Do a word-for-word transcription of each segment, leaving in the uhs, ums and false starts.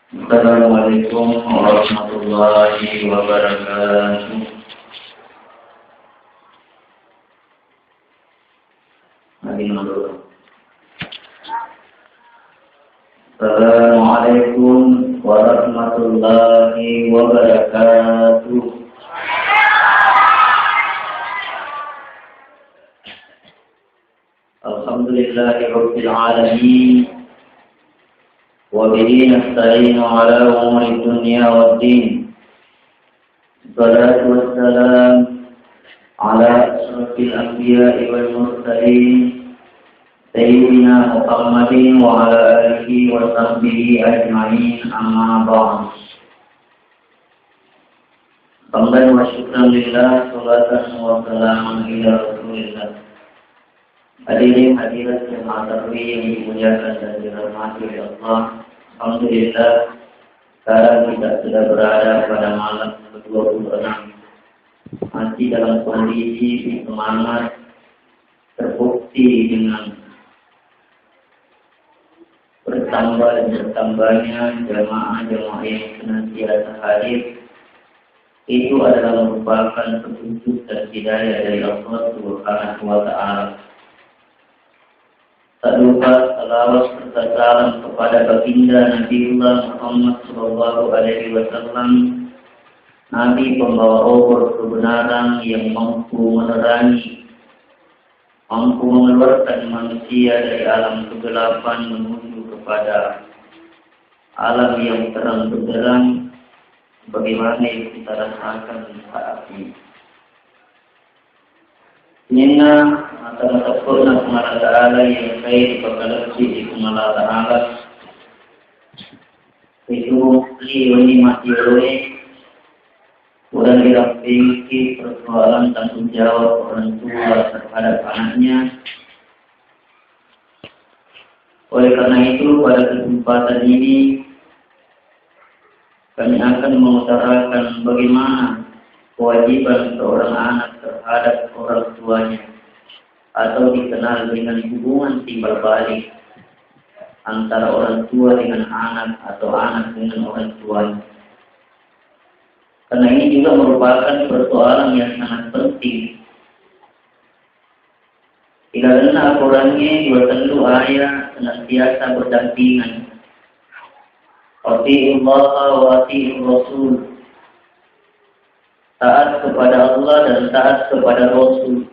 Assalamualaikum warahmatullahi wabarakatuh. Assalamualaikum warahmatullahi wabarakatuh. Alhamdulillahi rabbil alamin. Wa bihi nasta'inu ala umuri dunya waddin. Salatu wassalam ala asyrafil anbiya'i wal mursalin, sayyidina Muhammadin wa ala alihi wa sahbihi ajma'in, amma ba'd. Hamdan wa syukran lillah, salatan wa salaman ila Rasulillah. Hadirin hadirat jemaah tarwih yang dimuliakan dan dirahmati oleh Allah. Alhamdulillah, sekarang kita sudah berada pada malam kedua puluh enam. Masih dalam kondisi semangat, terbukti dengan bertambah dan bertambahnya jamaah-jamaah yang senantiasa hadir, itu adalah merupakan petunjuk dan hidayah dari Allah Subhanahu wa Ta'ala. Tak lupa salawat serta salam kepada baginda Nabiullah Muhammad sallallahu alaihi wasallam, Nabi pembawa obor kebenaran yang mampu menerangi, mampu mengeluarkan manusia dari alam kegelapan menuju kepada alam yang terang benderang, sebagaimana yang kita rasakan saat ini. Sininna mata-mata purna Puang Allah Ta'ala yang saya dipakalebbi di Puang Allah Ta'ala, itu li wenni mati roe, Pura dirampengki persoalan tanggung jawab orang tua terhadap anaknya. Oleh karena itu, pada kesempatan ini, kami akan mengutarakan bagaimana kewajiban seorang anak terhadap orang tuanya, atau dikenal dengan hubungan timbal balik antara orang tua dengan anak atau anak dengan orang tuanya. Karena ini juga merupakan persoalan yang sangat penting. Ilalenna Al-Qurangnge dua tellu ayat senantiasa berdampingan. Atiullaha wa atiur Rasul. Taat kepada Allah dan taat kepada Rasul.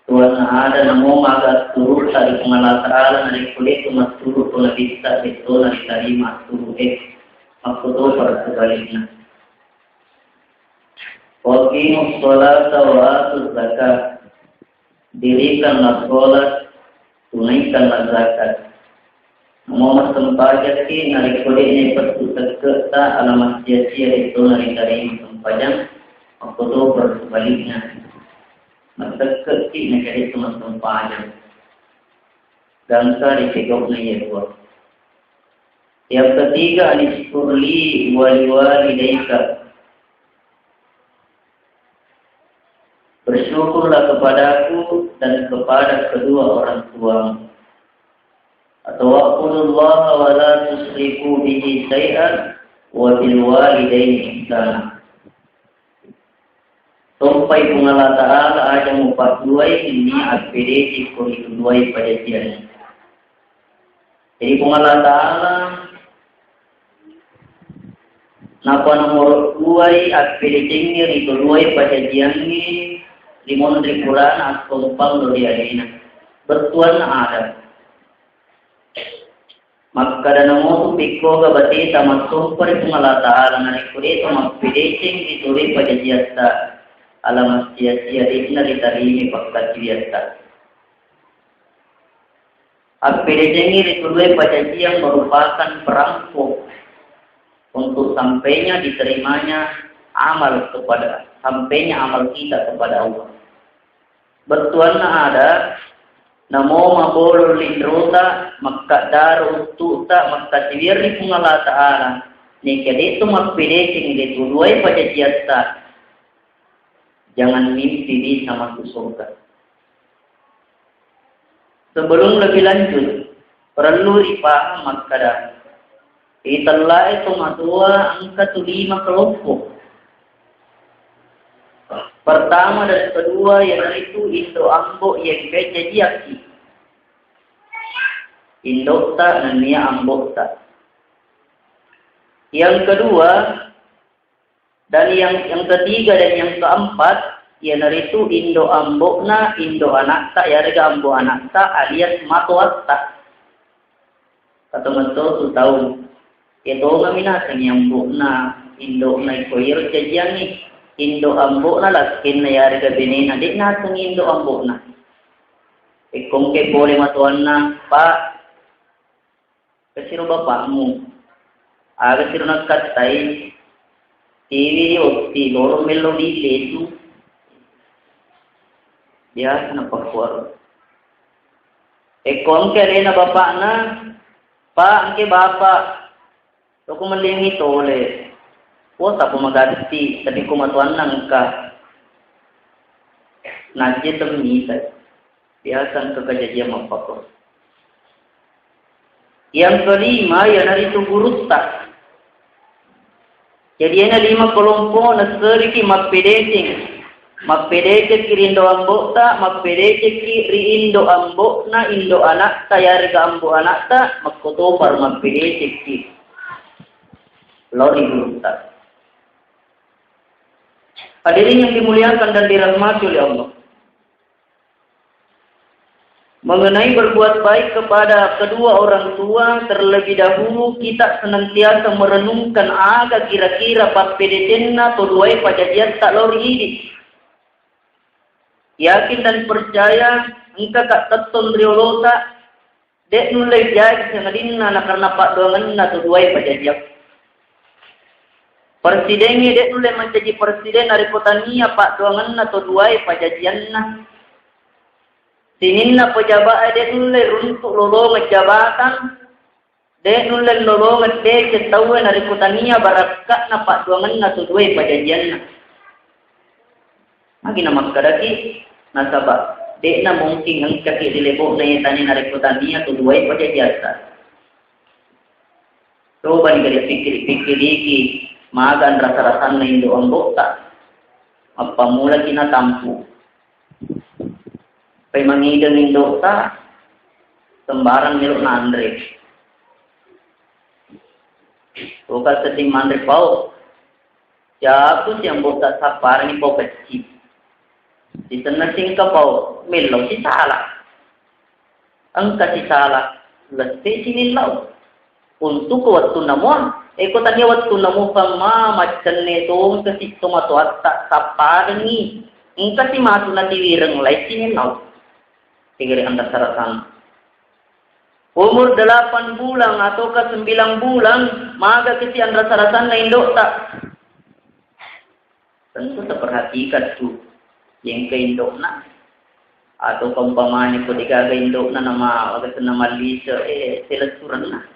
Tuanna ada namo maga turutta ri Puang Allah Ta'ala narekko de'tu matturu' to nabitta, de'tona ritarima turu' e, makkutoparo sebalikna. Wa aqimus sholata wa atuz zakah. Dirikanlah sholat, tunaikanlah zakat. Namo massempajakki narekko de'na ipettu tekke'ta ala massia-sia de'tona ritarima sempajang, makkutoparo sebalikna. Mattekke'ki narekko de'tu massempajang. Gangka ripegau'na iya dua. Yang ketiga, anishkur li wa liwalidaika. Bersyukurlah kepadaku dan kepada kedua orang tuamu. Atau wa'budullaha wa la tusyriku bihi syai'an wa bil walidaini ihsana. Tompai Puang Allah Ta'ala aja mupadduai nennia appedeceng ko ritu duai pajajiangnge. Jadi Puang Allah Ta'ala napa nomoro duai appedecengnge ritu duai pajajiangnge limonri purana akkompang lo ri alena. Bettuanna ada. Makkeda namotu pekkoga bateta massompa ri Puang Allah Ta'ala narekko de'to mappedeceng ri tuli pajajiatta ala massia-sia de'na ritarimai pakkasiwiatta. Appedecengngi ri tulué pajajiang merupakan perangko untuk sampainya diterimanya amal kepada, sampainya amal kita kepada Allah. Bettuanna ada, namo mabolong linrota, makkaddaro uttu'ta, makkasiwiang ri Puang Allah Ta'ala, neka de'to mappedeceng ri tulué pajajiatta, jangan mimpi bisa masuk surga. Sebelum lebih lanjut, perlu dipaham makkeda, Itellae tomatoa engka tu lima kelompok. Pertama dan kedua iyanaritu indo ambo yang jajiakki. Indo'ta nennia ambo'ta. Yang kedua, dan yang, yang ketiga dan yang keempat, iyanaritu indo ambo'na, indo anakta, yarega ambo anakta alias matoatta. Katometto tu tau, iya tongami nasengngi ambo'na, indo'na iko iyaro jajiangngi, indo ambo'na lakkenna yarega benena, de' nasengngi indo ambo'na. Ekko engke pole matoanna, Pak, Kasiro bapakmu. Aga siro nakkattai? Tiwi otti lolo mello di pesu. Biasa napakkuaro. Ekko engke alena bapakna, Pak, engke bapak. Loko mellingi tole. Wah, sapa magatti, tapi ko matuanna engka. Najje temmitai. Biasa engka kejadian mappakko. Yang kelima, iyanaritu gurutta. Jadi, ena lima kelompok naseriki mappedeceng. Mappedecekki ri indo ambo'ta, mappedecekki ri indo ambo'na, indo anakta, yarega ambo anakta, makkotoparo mappedecekki. Lao ri gurutta. Hadirin yang dimuliakan dan dirahmati oleh Allah. Mengenai berbuat baik kepada kedua orang tua, terlebih dahulu kita senantiasa merenungkan aga kira-kira pappedecenna to duae pajajiatta lao ri idi. Yakin dan percaya engka ka tettong riolota, de' nulle jaji sangadinna na karena paddoangenna to duae pajajiakku. Presidengnge de' nulle mancaji presiden narekko tania paddoangenna to duae pajajianna. Sininna pejabat e de' nulle runtu' lolongeng jabatan, de' nulle lolongeng deceng tauwe narekko tania barakka'na paddoangenna to duae pajajianna. Magi namakkedaki, nasaba' de'na mungkin engkaki ri lebo'na iye tania narekko tania to duae pajajiatta. Cobani gare pikkiri-pikkiriki, maga anrasa-rasanna indo ambo'ta. Mappammulaki natampu. Pai mangideng indo'ta, sembarang melo nanre. Oka sedding manre pao. Jaku si ambo'ta sapparengngi pao kecci. Sisenna singka pao, mellau sisala. Engka sisala, lette sinillau. Untu ko wettunna mua, eko tania wettunna mupa ma maccenne tongkesi tomatoatta sapparengngi. Engka si matu natiwireng lai sinillau. Tegere anrasa-rasanna. Umur delapan bulan ataukah sembilan bulan, maga kesi anrasa-rasanna indo'ta. Tentu taperhatikan tu, yengka indo'na. Atau umpamanya ko degaga indo'na nama, waga senna mallise, eh, selessurenna.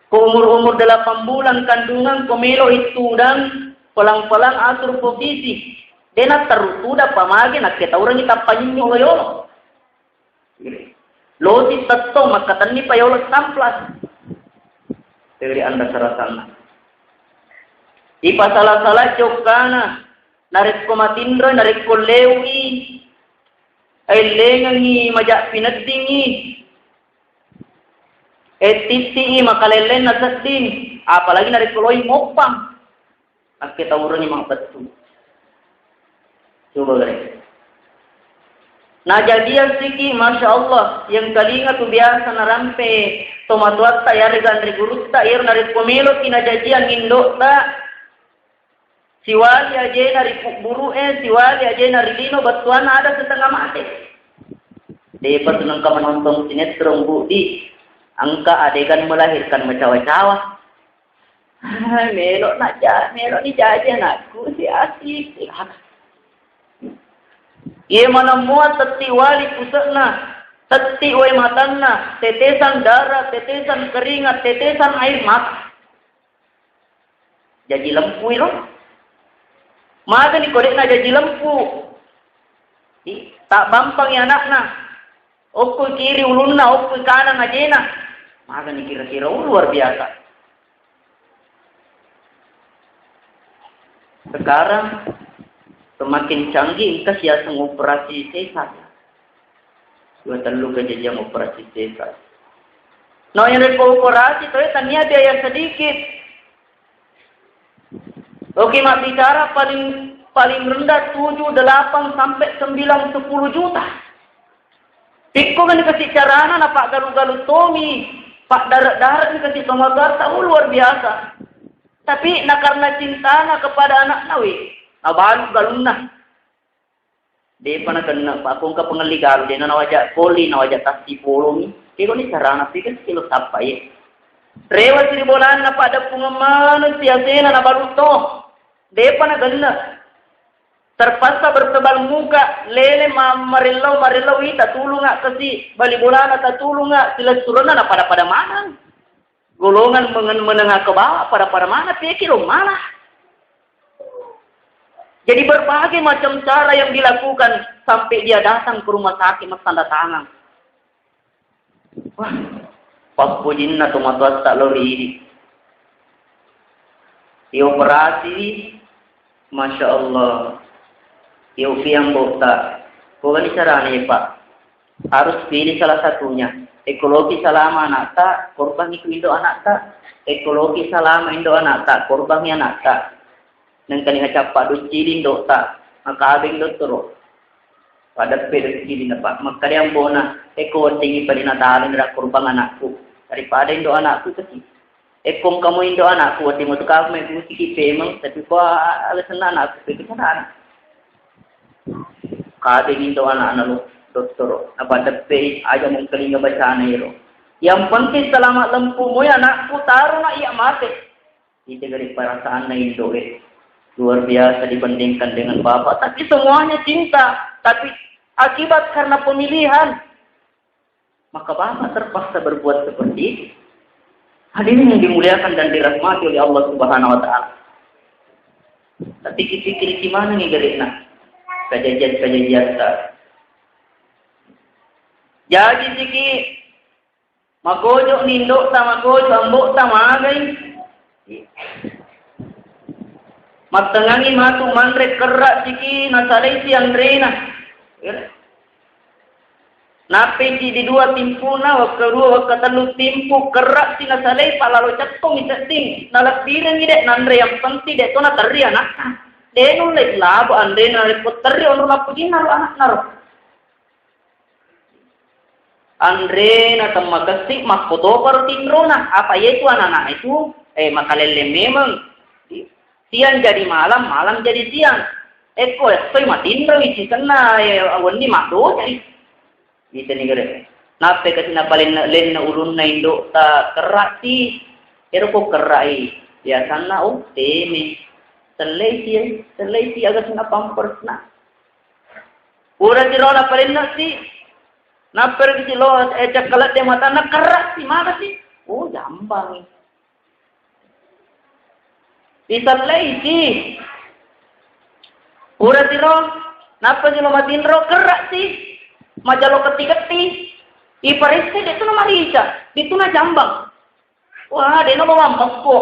Ko umur-umur delapan bulan kandungan, ko melo ittudang, pelang-pelang atur posisi. Dena terutudang pamage nakke taurangi tappa nyinyo yolo. Losi tettong makkatenni pa yolo samplas. Teri anda sarasanna. Ipasala-sala jokkana, narekko matinroi, narekko leui, ellengengi maja pineddingi, ettittii makalellenna sedding, apalagi narekko loi moppang. Akketaurengngi mabbettu. Coba gare. Najadiang siki, Masya Allah, yang kalinga tu biasa narampe tomatoatta yarega anre gurutta, iyaro narekko meloki najajiang indo'ta, siwali ajena ri kubburu'e, siwali ajena ri lino, bettuanna ada setengah mate. Depa tu nengka menonton sinetron, Budi. Engka adegan melahirkan macawa-cawa. Melo na ja, melo ni jaji anakku si asik. Iye maneng mua tetti wali puse'na, tetti wae matanna, tetesan darah, tetesan keringat, tetesan air mata. Jaji lempu iro. Magani ko de'na jaji lempu. Ih, tabbampangi anakna. Okkoi kiri ulunna, okkoi kanang ajena. Magani kira-kira, oh, luar biasa. Sekarang semakin canggih, engka siaseng operasi sesar. Dua tellu kejadian operasi sesar. Nah, yang dari operasi itu ya, tania biaya sedikit. Oke, mak bicara paling, paling rendah tujuh, delapan, sampai sembilan, sepuluh juta. Pikko kan dikasih carana, na paggalu-galu tomi, pak darat-darat dikasih tomatoatta, oh, luar biasa. Tapi na karena cintana kepada anak nawe, na balu galunna. Depa nakenna, Pak, ko engka pengelli galu, dena nawaja poli, nawaja tasti polongi. Kegoni carana pikir kilo sappa ye. Rewa siri bolanna pada pungemana siasena na balu to. Depa nagenna. Terpaksa bertebal muka, lele ma-, marellau, marellau, ita tulunga kasi, bali bolana ta tulunga, silessurena na pada-pada manang. Golongan mengen-, menengah ke bawah, pada-pada mana, pikir lo malah. Jadi berbagai macam cara yang dilakukan sampai dia datang ke rumah sakit, mas tanda tangan. Wah, pappujinna tomatoatta lo ridi. Dioperasi, Masya Allah. Yofi ambo'ta. Kogani carana, Pak? Harus pilih salah satunya. Ekologi salama anakta, korbangi ku indo anakta. Ekologi salama indo anakta, korbangi anakta. Nengkani ngacappa duccili indo'ta, makabeng dottoro. Padeppe duccili napa. Makkada ambo'na, eko weddingi pada nataleng ra korbang anakku. Daripada indo anakku kesi. Ekko engka mo indo anakku, wedding metu kamu mebbu siki pemeng, tapi ko aga senna anakku, pekku sana anak. Kade indo anakna lo, dottoro, napadeppe aja mengkelinga bacana iro. Yang penting selamat lempu moy anakku, taruh nak iya mate. Itu dari perasaanna indo e. Luar biasa dibandingkan dengan bapak, tapi semuanya cinta, tapi akibat karena pemilihan. Maka bapak terpaksa berbuat seperti itu. Hadirin yang dimuliakan dan dirahmati oleh Allah Subhanahu wa Ta'ala. Tapi pikir-pikir gimana nih gerekna? Kejadian-kejadian ta. Jadi siki makojo ni indo'ta, makojo ambo'ta magai. Mattengangi matu manre kerra siki nasalai si anrena. Nappi di dua timpuna, wakka dua, wakka tellu timpu, kerra si nasalai, palalo cettong i sedding, nalebbirengi de' nanre, yang penting de' to naterri anakna. De' nulle labo anrena narekko terri onro mappujinna ro anakna ro. Anrena temmakessi makkotoparo tinrona, apa iyetu anak-anak itu, eh, makalelleng memeng. Siang jadi malam, malam jadi siang. Ekko, ekkoi matinroi sisenna, eh, wenni maddocai. Iteni gere. Nappai kasi napalenne-lenne ulunna indo'ta kerra'ti. Ero ko kerra'i. Biasanna, oh, teme. Sellei si, eh. Sellei si aga senna pampersna. Pura si ro napalenne'si, nappereki si lo, eh, cakkaladde matanna, kerra'si, magasi. Oh, jambang. Isellei si. Pura si ro, nappa si lo matinro, kerra'si. Majalo ketti-ketti. Iparesse de' tu namarica, de' tu najambang. Wah, de' namo mammekko.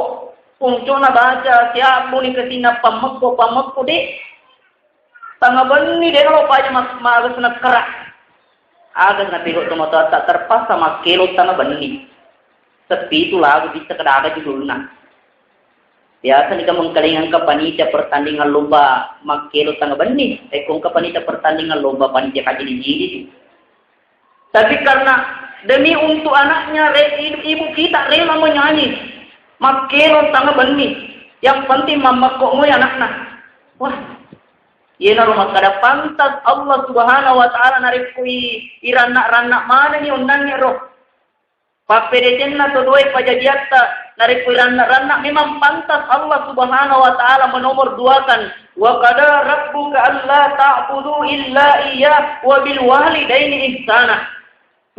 Puncona baca, siabbuni kesinna pammekko, pammekko de'. Tanga benni de' nalo paja mas-, magas nakkara. Agas napigau tomatoatta terpaksa makkelo tanga benni. Sepi itu lagu bisa kedaga judulna. Biasa nika mengkalinga engka panitia pertandingan lomba makkelo tanga benni. Eko engka panitia pertandingan lomba panitia kaji di jidi tu. Tapi karena demi untuk anaknya, re-, ibu, ibu kita rela menyanyi. Makkelo tanga benni. Yang penting mammekko moi anakna. Wah, iyanaro makkada pantas Allah Subhanahu wa Ta'ala narekko i-, iranna-ranna manenni onnangnge ro. Pappedecenna to duae pajajiatta, narekko iranna-ranna, memang pantas Allah Subhanahu wa Ta'ala menomor duakan, "Wa qada rabbuka alla ta'budu illa iyyah wa bil walidaini ihsana."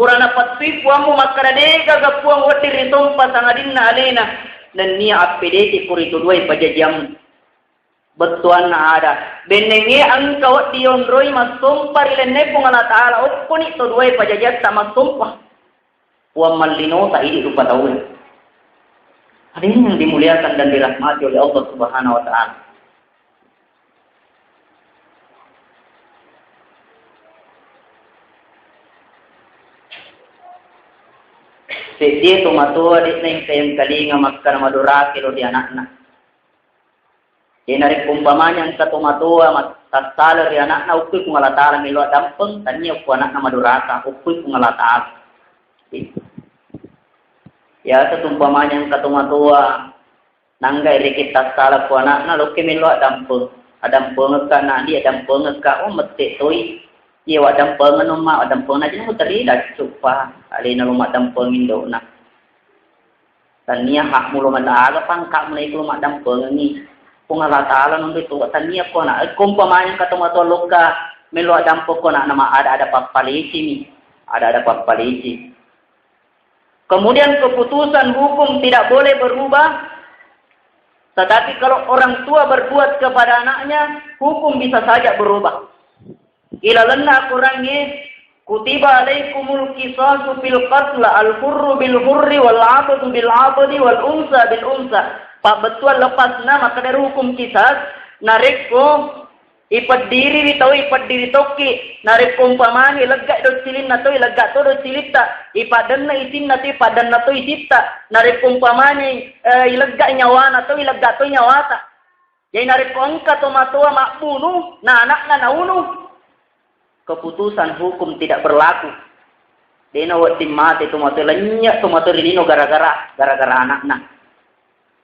Purana pattui Puammu makkada, de'gaga Puang wedding risompa sangadinna alena, nennia appedece ko ri to duae pajajiammu. Bettuanna ada. Bennengnge engka wedding yonroi massompa ri lenne Puang Allah Ta'ala, okkoni to duae pajajiatta massompa. Puang mallinota idi rupa tauwe. Hadirin yang dimuliakan dan dirahmati oleh Allah Subhanahu wa Ta'ala. Seddie tomatoa de'na engka engkalinga makkana madorake lao ri ana'na. Jadi narekko umpamanya engka tomatoa mat-, tassala ri ana'na, ukkui Puang Allah Ta'ala melo addampeng, tania ko ana'na madoraka, ukkui Puang Allah Ta'ala. Biasa tu umpamanya engka tomatoa nangga rekeng tassala ko ana'na, lokke melo addampeng. Addampengekka na di, addampengekka, oh, mette toi. Iya, waddampengeng no ma, waddampengeng aja muterri daccu pa alena lo maddampeng indo'na. Tania hakmu lo mata aga pangkakmu na iko lo maddampengengi. Puang Allah Ta'ala nonroi tu tania ko na, ko umpamanya engka tomatoa lokka melo addampeng ko na, nama ada-ada pappalecemi. Ada-ada pappalece. Kemudian keputusan hukum tidak boleh berubah, tetapi kalau orang tua berbuat kepada anaknya, hukum bisa saja berubah. Ilalenna Akorangnge, "Kutiba alaikumul qisasu fil qatla, al hurru bil hurri, wal abdu bil abdi, wal unsa bil unsa." Pabbettuang lepasna makkeda hukum kisas, narekko ipeddiri ri tau, ipeddiri tokki, narekko umpamani legga doccilinna tau, legga to doccilitta, ipaddenna isinna tau, ipaddenna to isitta, narekko umpamani, eh, ilegga nyawana tau, ilegga to nyawata. Jadi narekko engka tomatoa mabbunu, na anakna naunu, keputusan hukum tidak berlaku. Dena wedding mate tomatoa, lennye tomatoa ri lino gara-gara, gara-gara anakna.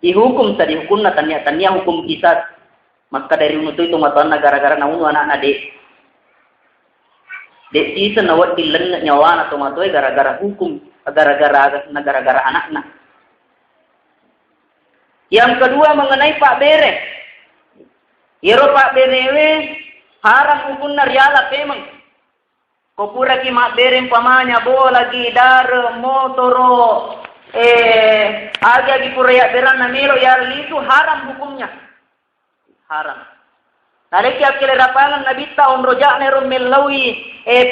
Dihukum, tadi hukumna tania-tania hukum kisas. Makkeda riunu toi tomatoanna gara-gara naunu anakna de. De siseng nawedding lennye nyawana tomatoa gara-gara hukum, gara-gara, gara-gara anakna. Yang kedua, mengenai pabbere. Iyaro pabberewe haram hukumna riala pemeng. Ko puraki mabbere umpamanya bola gi, dare, motoro, eh, agi-agi pura yabberanna melo yalli, itu haram hukumnya. Haram. Narekki akkelerapangan Nabitta onroja'na ero mellaui, eh,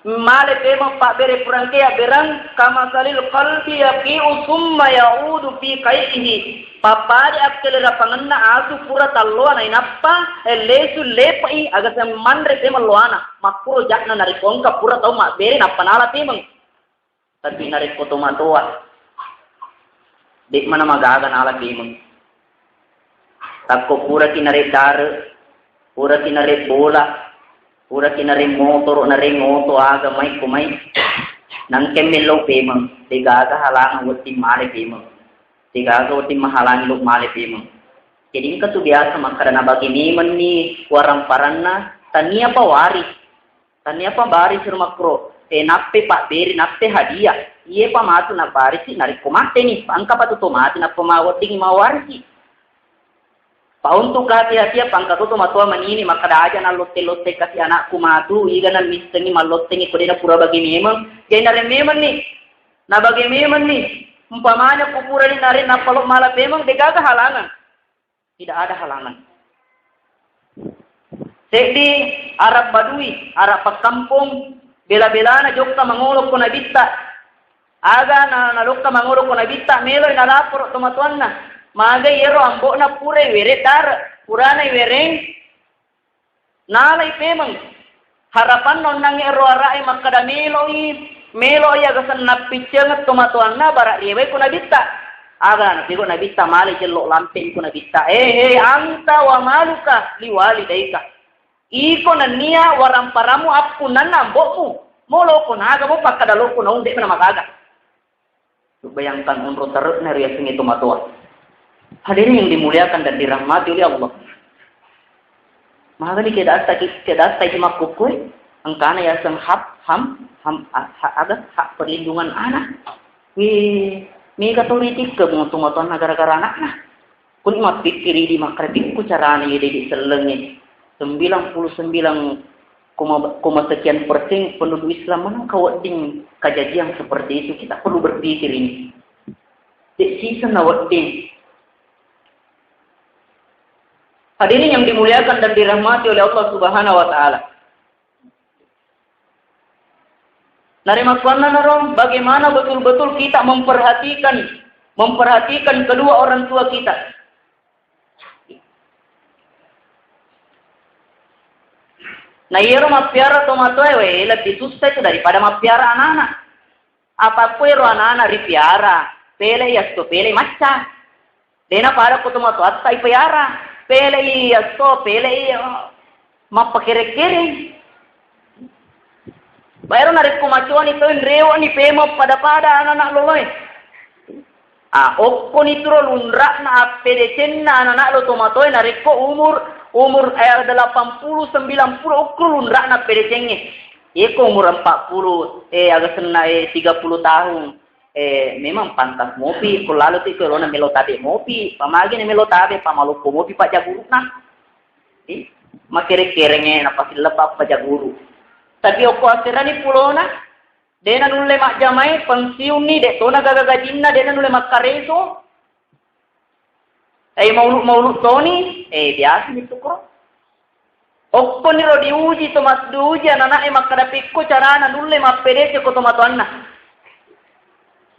male pemeng pabbere purangke yabberang, kamasalil qalbi yaqi'u summa ya'udu fi qai'ihi. Pappade akkelerapangenna asu pura talloa nainappa, eh, lesu lepe'i, aga manre pemeng loana. Makkuro ja'na narekko engka pura tau mabbere nappa nala pemeng. Tapi narekko tomatoa, de' mana magaga nala pemeng. Takko puraki nare dare, puraki nare bola, puraki nare motoro, nare moto, aga mai ko mai. Nangke mello pemeng, de' gaga halangan wedding male pemeng. De' gaga wedding mahalangi lo male pemeng. Jadi engka tu biasa makkeda nabage memenni waramparanna, taniapa wari. Taniapa barisi ro makkuro, eh, nappe pabbere, nappe hadiah. Iyepa matu nabarisi, narekko mateni, engkapa tu to mate, nappa maweddingi mawarisi. Pa untuk kehati-hatian, pangka to tomatoa manini, makkeda aja nallotte-lotte kasi anakku matu, iga nammissengi mallottengi ko dena pura bage memeng, jadi nare memenni. Nabage memenni, umpamanya ko purani nare nappa lo mala pemeng, degaga halangan. Tidak ada halangan. Seddi Arab Badui, Arab pakkampong, bela-belana jokka mangolo ko Nabitta. Aga na, nalokka mangolo ko Nabitta, meloi nalaporo tomatoanna. Magai iyaro ambo'na purai were dare, purana iwereng, nalai pemeng. Harapanna onnangnge ero ara'e makkeda meloi, meloi aga sennappiccengeng tomatoanna bara riewai ko Nabitta. Aga napigau Nabitta, male jello lampe ko Nabitta. Eh, eh, anta wa maluka liwalidaika. Iko nennia waramparamu appunnanna ambo'mu. Moloko naga mo pakkada loko naung de' mana magaga. Bayangkan onro tarekna riasengnge tomatoa. Hadirin yang dimuliakan dan dirahmati oleh Allah. Magani kedatta ki-, kedatta ki makkukkoe, engkana yaseng hak, ham, ham, ha-, ha-, aga, hak perlindungan anak. Wih, mega to ritikke mo tomatoanna gara-gara anakna. Kuni mappikkiri di makkarepikku carana ye dedi sellengnge. Sembilan puluh sembilan koma, koma sekian persen penduduk Islam mana kawedding kejadian seperti itu. Kita perlu berpikir ini. Dek sisa nawedding. Hadirin yang dimuliakan dan dirahmati oleh Allah Subhanahu wa Ta'ala. Narimakkuannanaro, bagaimana betul-betul kita memperhatikan, memperhatikan kedua orang tua kita. Na iyaro mappiara tomatoae, we, lebih susah itu daripada mappiara anak-anak. Apa ko ero anak-anak ripiara, pele iya sto pele macca. Dena pada ko tomatoatta ipiara, pele iya sto pele iya mappakere-kere. Baero narekko macoani to, rewe'ni pemeng pada-pada anak-anak loloe. Ah, okkoni turo lunra'na appedecenna anak-anak lo tomatoe narekko umur, umur, eh, delapan puluh, sembilan puluh, okko lunra'na appedecengnge. Yeko umur empat puluh, eh, aga senna, eh, tiga puluh tahun. Eh, memang pantas mopi, ko lalo tu ko lona melo tabe mopi, pamagi ne melo tabe, pamaloppo mopi pajaguruna. Ih, makere-kerenge napasillepa pajaguru. Tapi okko aserani pulona, dena nulle majjamai, pensiunni, de tona gaga gajinna, dena nulle makkareso. Eh, maulu-maulu toni, eh, biasa itu kro. Okkoniro diuji to mas-, diuji anak-anak e makkada pikko carana nulle mappedece ko tomatoanna.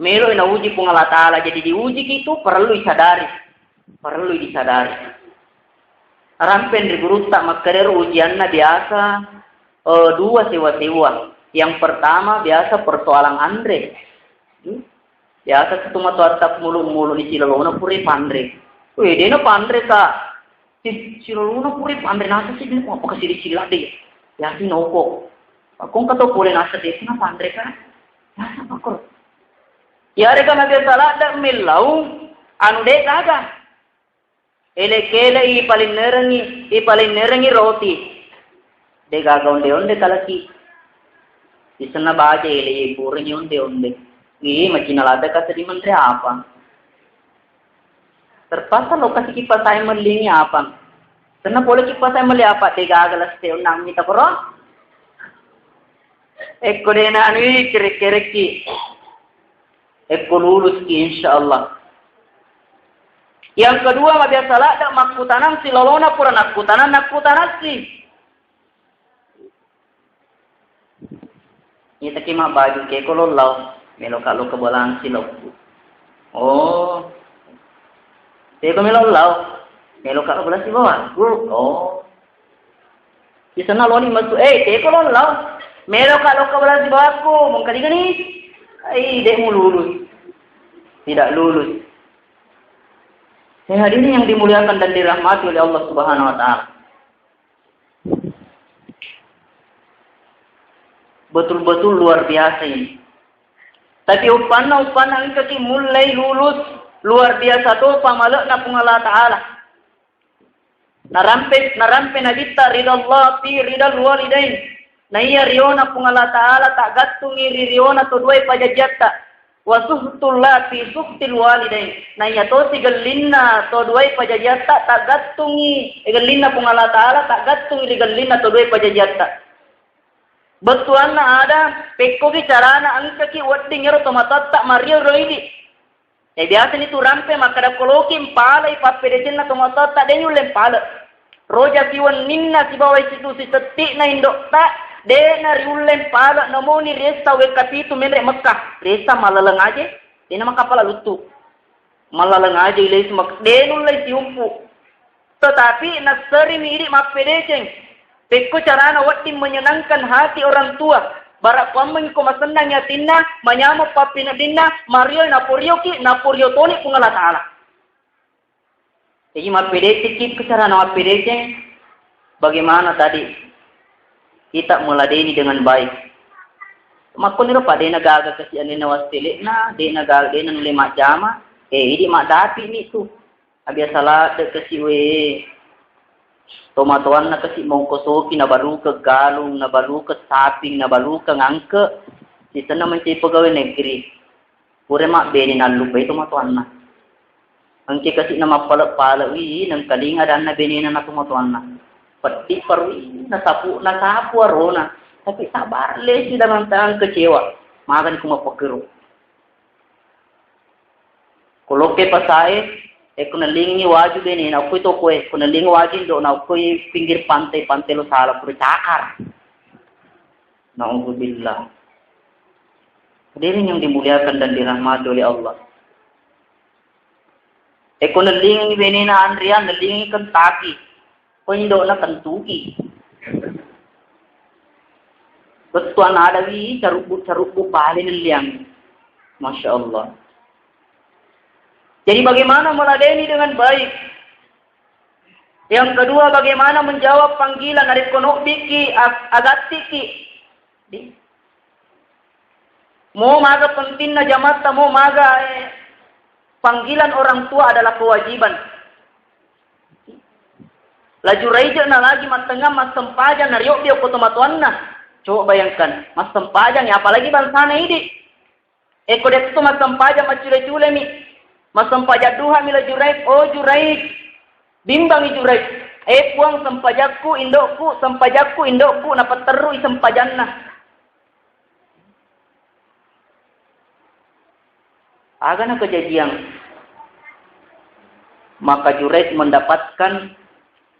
Melo nauji Puang Allah Ta'ala, jadi diuji itu perlu disadari. Perlu disadari. Rampen ri gurutta makkedaro ujianna biasa, eh, dua sewa-sewa. Yang pertama biasa persoalan anre. Hmm? Biasa tu tomatoatta mulu-mulu ni silolona pura panre. Weh, dena panre ka. Si-, silolona pura panre nasa si dena apa kasih sila de. Ya si noko. Kong kato pole nasa de na panre ka. Nasa pakor. Yarega mabiasa ladde millau anu de gaga. Ele-kele i palinnerengi, i palinnerengi roti. De gaga onde-onde kalaki. Isenna baja ele i purengi onde-onde. Ih, macina ladde kata di menre apa? Terpaksa lo kasih kipas air melingi apa? Senna pole kipas air meli apa? De gaga leste onnang mita koro. Ekko dena anu i kere-kereki. Ekko luluski, insya Allah. Yang kedua, mabiasa ladde makkutanang silolona pura nakkutanang, nakkutanassi. Itaki mabbaju keko lollau, meloka lo kebalang silokku. Oh. Teko melo lao, meloka lo kebalang sibawa. Oh. Di sana loni masu, eh, teko lo lao. Melo ka lo ka bala sibawaku, mengkali gani? Ai, dek mu lulus. Tidak lulus. Saya hadirin yang dimuliakan dan dirahmati oleh Allah Subhanahu wa Ta'ala. Betul-betul luar biasa ini. Tapi uppanna, uppanna engkaki mulai lulus, luar biasa to pamalekna Puang Allah Ta'ala. Narampe, narampe nabitta ridallah fi ridal walidain. Naiya riona Puang Allah Ta'ala taggattungi ri riona to duai pajajiatta. Wa suhtullah fi suhtil walidain. Naiya to sigellinna to duai pajajiatta taggattungi, eh, gellinna Puang Allah Ta'ala taggattungi ri gellinna to duai pajajiatta. Bettuanna ada, pekkogi carana engkaki wedding ero tomatoatta mario ro idi. Eh, biasani tu rampe makkada koloki mpalai pappedecenna tomatoatta, de nulle mpale. Roja siwenninna sibawa situ sitetti'na indo'ta, de nariulle mpale namoni riessa wekka pitu menre Mekka. Riessa malaleng aje, de na makkapala luttu. Malaleng aja ilai semak-, de nullai siumpu. Tetapi nasserimi idi mappedeceng. Pekko carana wedding menyenangkan hati orang tua. Bara kuammengi ko masennangi atinna, manyameng pappineddinna, mario naporioki, naporio toni Puang Allah Ta'ala. Jadi mappedecengki, pekko carana mappedeceng, bagaimana tadi kita meladeni dengan baik. Makkoniro pa, dena gaga kasi anena wassele'na, dena gaga, dena nulle majjama, eh, idi maddapi ni tu. Abiasa ladde kasi we. Tomatoanna kasi mongkosoki, nabaluke galung, nabaluke saping, nabaluke ngangke. Sisenna mencari pegawai negeri. Pura mabbene nallupai tomatoanna. Engke kasi'na mappale-pale, wi, nengkalinga adanna benena na tomatoanna. Peddi parui, nasapu, nasapu arona. Tapi sabar lesi dalam tangan kecewa. Magani ku mappakero. Ko lokke pasae, e, ko nalingi waju benena, ko tokoe, ko nalingi waju indo'na, ko pinggir pantai, pantai lo sala, pura cakar. Naudzubillah. Hadirin yang dimuliakan dan dirahmati oleh Allah. Eko nellingi benena anrian, nellingi kentaki. Ko indo'na kentuki. Bettuan adawi carubbu-carubbu pale nelliang. Masya Allah. Jadi bagaimana meladeni dengan baik? Yang kedua, bagaimana menjawab panggilan narekko nobbiki ag-, agattiki? Di. Mo maga pentingna jamatta, mo maga, eh, panggilan orang tua adalah kewajiban. Laju raijekna lagi mattengngang massempajang nariobbi okko tomatoanna. Coba bayangkan, massempajang ya, apalagi bangsana idi. Eko detto massempajang maccule-culemi. Massempajang duha mi la Juraij, oh Juraij. Bimbangi Juraij. Eh Puang, sempajakku, indokku, sempajakku, indokku, napatterui sempajanna. Aga na kejadian? Maka Juraij mendapatkan,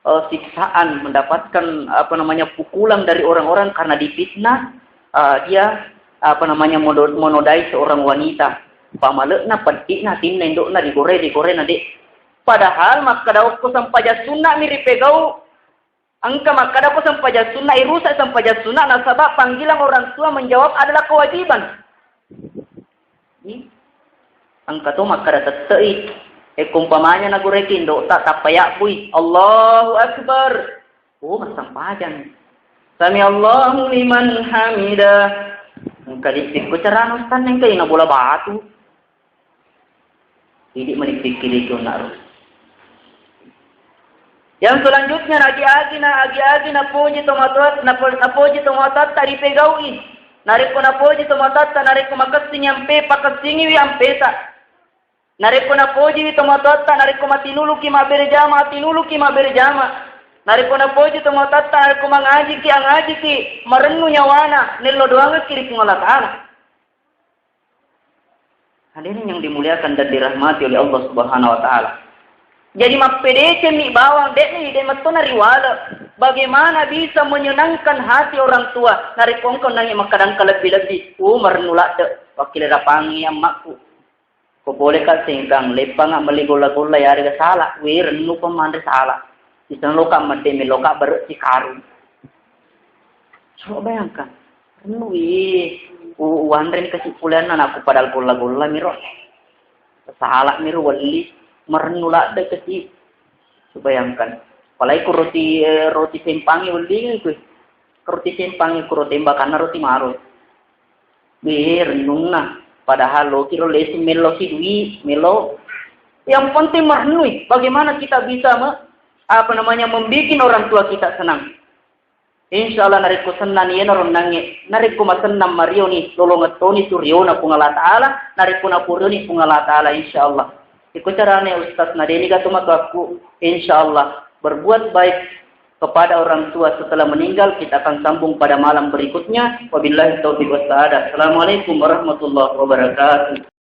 eh, siksaan, mendapatkan, apa namanya, pukulan dari orang-orang karena difitnah, eh, dia, apa namanya, modo-, menodai seorang wanita. Pamalekna, peddi'na, atinna, indokna, digore, digore na de. Padahal makkada okko sempajang sunna mi ripegau, engka makkada ko sempajang sunna, irusak sempajang sunna, nasaba panggilan orang tua menjawab adalah kewajiban. Ih, engka to makkada tette'i. Ekko umpamanya nagureki indo'ta, tappa yabbui, Allahu Akbar. Oh, massempajang. Sami Allahu liman hamida. Engka di-, dikko carana ustaz engka ina bola batu. Idi mani pikkiriki onnaro. Yang selanjutnya, agi-agi na, agi-agi napoji tomatoa, napo-, napoji tomatoatta ripegaui. Narekko napoji tomatoatta, narekko makessing ampe, pakessingiwi ampeta. Narekko napojiwi tomatoatta, narekko matinuluki mabbere jama, atinuluki mabbere jama. Narekko napoji tomatoatta, narekko mangajiki, angajiki, marennu nyawana, nello doangekki ri Puang Allah Ta'ala. Hadirin yang dimuliakan dan dirahmati oleh Allah Subhanahu wa Ta'ala. Jadi mappedecengmi bawang, de'ni, de' mettona riwale. Bagaimana bisa menyenangkan hati orang tua? Narekko engkau nangi makkadangka lebbi-lebbi, uh, marennu ladde, wakkilerapangi ammakku. Ko pole ka sengkang, leppanga melli golla-golla, yarega sala, we rennu ko manre sala. Iseng loka medde, meloka bere sikarung. Coba bayangkan, rennu, ih, u-, uwanreng kasi puleanna anakku padahal golla-golla miro. Sala miro welli, merennu ladde kasi. Coba bayangkan. Apalagi ku roti, eh, roti sempangi welli kui. Roti sempangi ku roti tembakanna roti maro. Wih, rennunna. Padahal loki ro lesing melo si dui, melo. Yang penting merennui. Bagaimana kita bisa me-, apa namanya, membikin orang tua kita senang? Insya Allah narekko sennani yena ronnangnge, narekko masennang marioni, lolongeng toni turiona Puang Allah Ta'ala, narekko napurioni Puang Allah Ta'ala, insya Allah. Iko carane Ustaz, nadeni gato matoakku, insya Allah berbuat baik kepada orang tua setelah meninggal, kita akan sambung pada malam berikutnya. Wabillahi taufiq wassa'adah. Assalamualaikum warahmatullahi wabarakatuh.